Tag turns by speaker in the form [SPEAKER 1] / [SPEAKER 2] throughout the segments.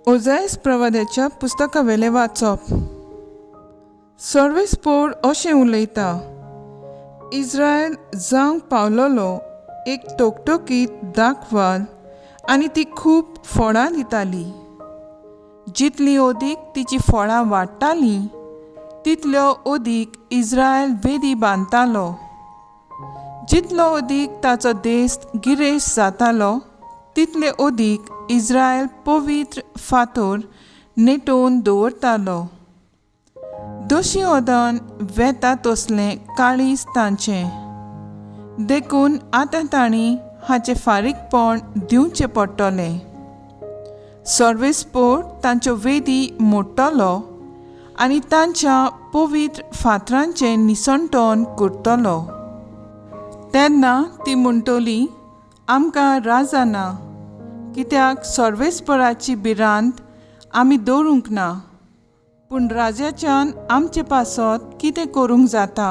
[SPEAKER 1] ओजायस प्रवाद्याच्या पुस्तकावेलें वाचप. सर्वेस्पोर अशें उलयता, इस्रायल जावंक पावलोलो एक टोकटोकीत दाखवाल आनी ती खूब फळां दिताली. जितलीं अदीक तिचीं फळां वाडटालीं तितल्यो अदीक इस्रायल वेदी बांदतालो. जितलो अदीक ताचो देश गिरेस्त जातालो तितले अदीक इस्रायल पवित्र फातोर नेटोवन दवरतालो. दोशी ओदन वेता तसलें काळीज तांचें, देखून आतां तांणी हाचें फारीकपण दिवचें पडटलें. सर्वेस्पोर तांच्यो वेदी मोडटलो आनी तांच्या पवित्र फातरांचें निसणटण करतलो. तेन्ना ती म्हणटली, आमकां राजा ना, कित्याक सर्वेस्पराची भिरांत आमी दवरूंक ना. पूण राजाच्यान आमचे पासत कितें करूंक जाता?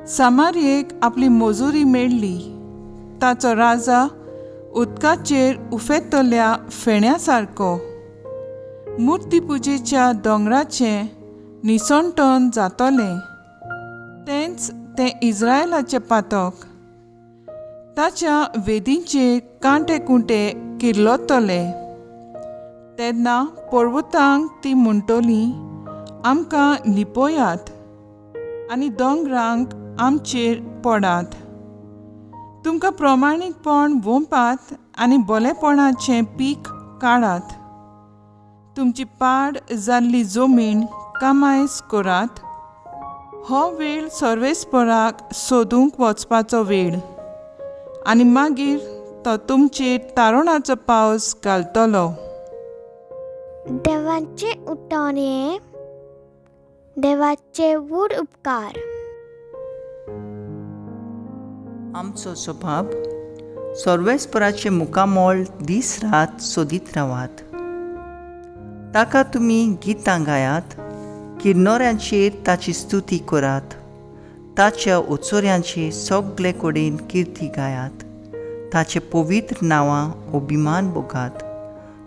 [SPEAKER 1] सामारयेक आपली मजुरी मेळ्ळी. ताचो राजा उदकाचेर उफेतल्या फेण्या सारको. मुर्ती पुजेच्या दोंगराचें निसणटण जातलें, तेंच तें इस्रायलाचें पातक. ताच्या वेदींचेर कांटे कुंटे किर्लतले. तेन्ना पर्वतांक ती म्हणटली, आमकां लिपयात आनी दोंगरांक आमचेर पडात. तुमकां प्रमाणीकपण वोंपात आनी बोलेपणाचें पीक काडात. तुमची पाड जाल्ली जमीन कामायस करात. हो वेळ सर्वेस्पराक सोदूंक वचपाचो वेळ आनी मागीर तो तुमचेर तारुणाचो पावस घालतलो.
[SPEAKER 2] देवाचे उठवणे, देवाचे व्हड उपकार.
[SPEAKER 3] आमचो स्वभाव सर्वेस्पराचें मुखामळ दीस रात सोदीत रावात. ताका तुमी गितां गायात, किन्नोऱ्यांचेर ताची स्तुती करात, ताच्या ओचोऱ्यांचे सगळे कडेन किर्ती गायात, ताचे पवित्र नांवां अभिमान भोगात.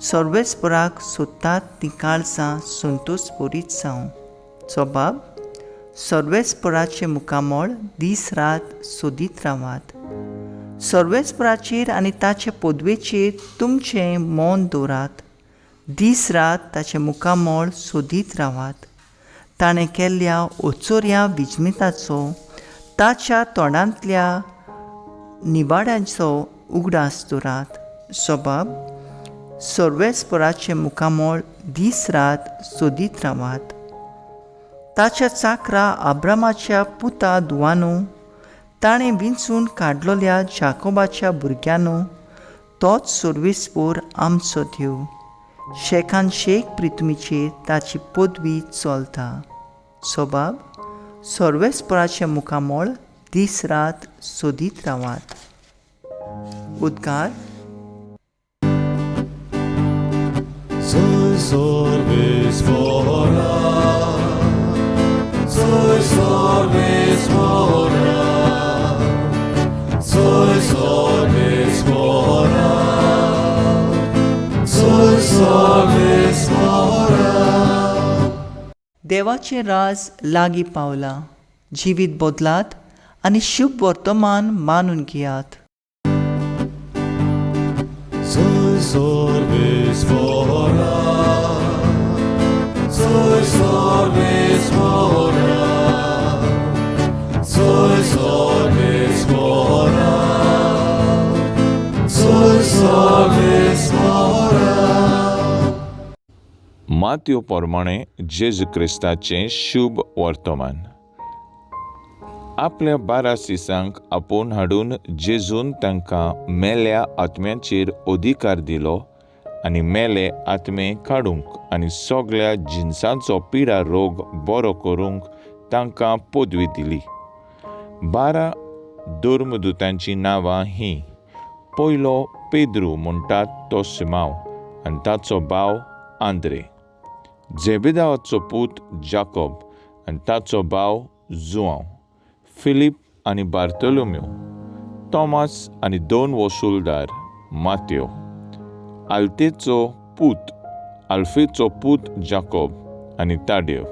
[SPEAKER 3] सर्वेस्पराक सोदतात तीं काळजां संतोश बरीच जावं. स्वभाव सर्वेस्पराचें मुखामळ दीस रात सोदीत रावात. सर्वेस्पराचेर आनी ताचे पदवेचेर तुमचें मन दवरात. दीस रात ताचें मुखामळ सोदीत रावात. ताणें केल्ल्या ओचोऱ्या विजमिताचो, ताच्या तोंडांतल्या निवाड्यांचो उगडास दवरात. स्वभाव सर्वेस्पराचें मुखामळ दीस रात सोदीत रावात. ताच्या चाकरा आब्रामाच्या पुता दुवानू, ताणें विंचून काडलोल्या जाकोबाच्या भुरग्यांनो, तोच सर्वेस्पोर आमचो देव. शेखान शेख प्रितमीचेर ताची पदवी चलता. स्वभाव सर्वेस्पराचें मुखामळ दीस रात सोदीत रावात. उद्गार.
[SPEAKER 4] Soy sorvis fora, soy sorvis fora, soy sorvis fora, soy sorvis fora.
[SPEAKER 3] देवाचें राज लागीं पावलां. जिवीत बदलात आनी शुभ वर्तमान मानून घेयात.
[SPEAKER 4] Soy sorvis fora, soy sorvis fora, soy sorvis fora, soy sorvis fora.
[SPEAKER 5] मातयो प्रमाणे जेजू क्रिस्ताचें शुभ वर्तमान. आपल्या 12 सिसांक आपोवन हाडून जेजून तांकां मेल्या आत्म्यांचेर अधिकार दिलो आनी मेले आत्मे काडूंक आनी सगळ्या जिनसांचो पिडा रोग बरो करूंक तांकां पदवी दिली. 12 धर्मदुतांचीं नांवां हीं: पयलो पेद्रू म्हणटात तो सिमांव आनी ताचो भाव आंद्रे, झेबेदावाचो पूत जाकोब आनी ताचो भाव जुआंव, फिलीप आनी बार्तोलोम्यो, तॉमास आनी दोन वसुलदार मात्यो, आल्तेचो पूत आल्फेचो पूत जाकोब आनी ताडेव,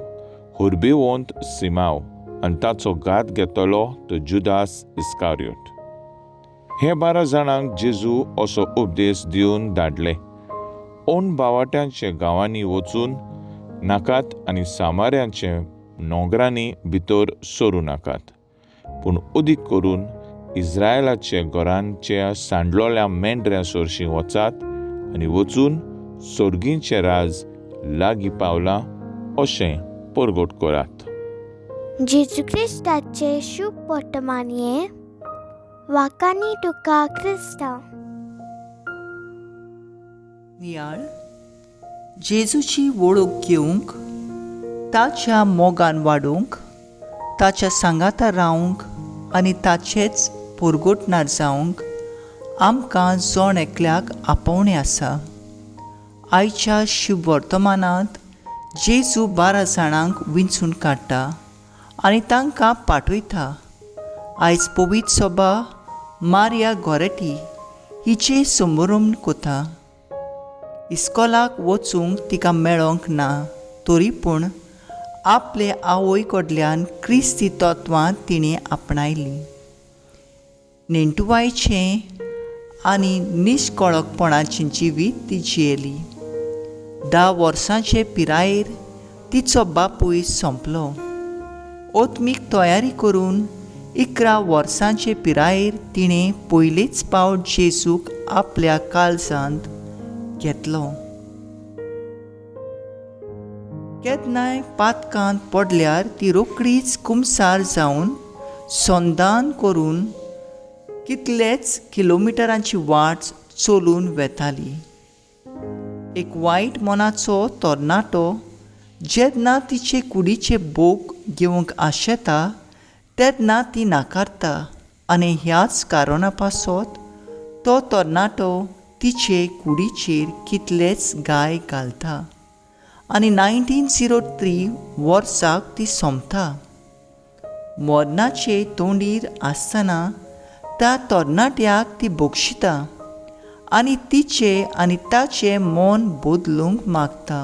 [SPEAKER 5] हुर्बेवंत सिमाव आनी ताचो घात घेतलो तो जुदास इस्कारियोट. हे 12 जाणांक जेजू असो उपदेश दिवन धाडले, ओन बावाट्यांच्या गांवांनी वचून नाकात आनी सामाऱ्यांचे नोगरांनी भितर सरूं नाकात, पूण अदीक करून इस्रायलाच्या घरांच्या सांडलोल्या मेंढऱ्यां सरशीं वचात आनी वचून सोर्गींचें राज लागीं पावलां अशें परगट करात.
[SPEAKER 2] जेजू क्रिस्ताचे शुभ वर्तमान हें वाकांनी तुका क्रिस्तांव.
[SPEAKER 3] नियाळ जेजूची वळख घेवंक, ताच्या मोगान वाडोवंक, ताच्या सांगाता रावंक आनी ताचेच पोरगोटणार जावंक आमकां जण एकल्याक आपोवणें आसा. आयच्या शुभ वर्तमानांत जेजू 12 जाणांक विंचून काडटा आनी तांकां पाठयता. आयज पवित्र सभा मारिया गोरेटी हिचे संबरूम कोता. इस्कोलाक वचूंक तिका मेळोंक ना तरी पूण आपले आवय कडल्यान क्रिस्ती तत्वां तिणें आपणायलीं. नेणटुवायचें आनी निश्कळकपणाचें जिवीत ती जियेली. 10 वर्सांचे पिरायेर तिचो बापूय सोंपलो. ओत्मीक तयारी करून 11 वर्सांचे पिरायेर तिणें पयलेच पावट जेजूक आपल्या काळजांत घेतलो. केन्नाय पातकांत पडल्यार ती रोखडीच कुमसार जावन संदान करून कितलेच किलोमिटरांची वाट चलून वेताली. एक वायट मनाचो तरणाटो जेन्ना तिचे कुडीचे भोग घेवंक आशेता तेन्ना ती नाकारता आनी ह्याच कारणा पासत तो तरणाटो तिचे कुडीचेर कितलेच गाय घालता आनी 1903 वर्साक ती सोंपता. मरणाचे तोंडीर आसतना त्या तरणाट्याक ती बक्षिता आनी तिचे आनी ताचें मन बदलूंक मागता.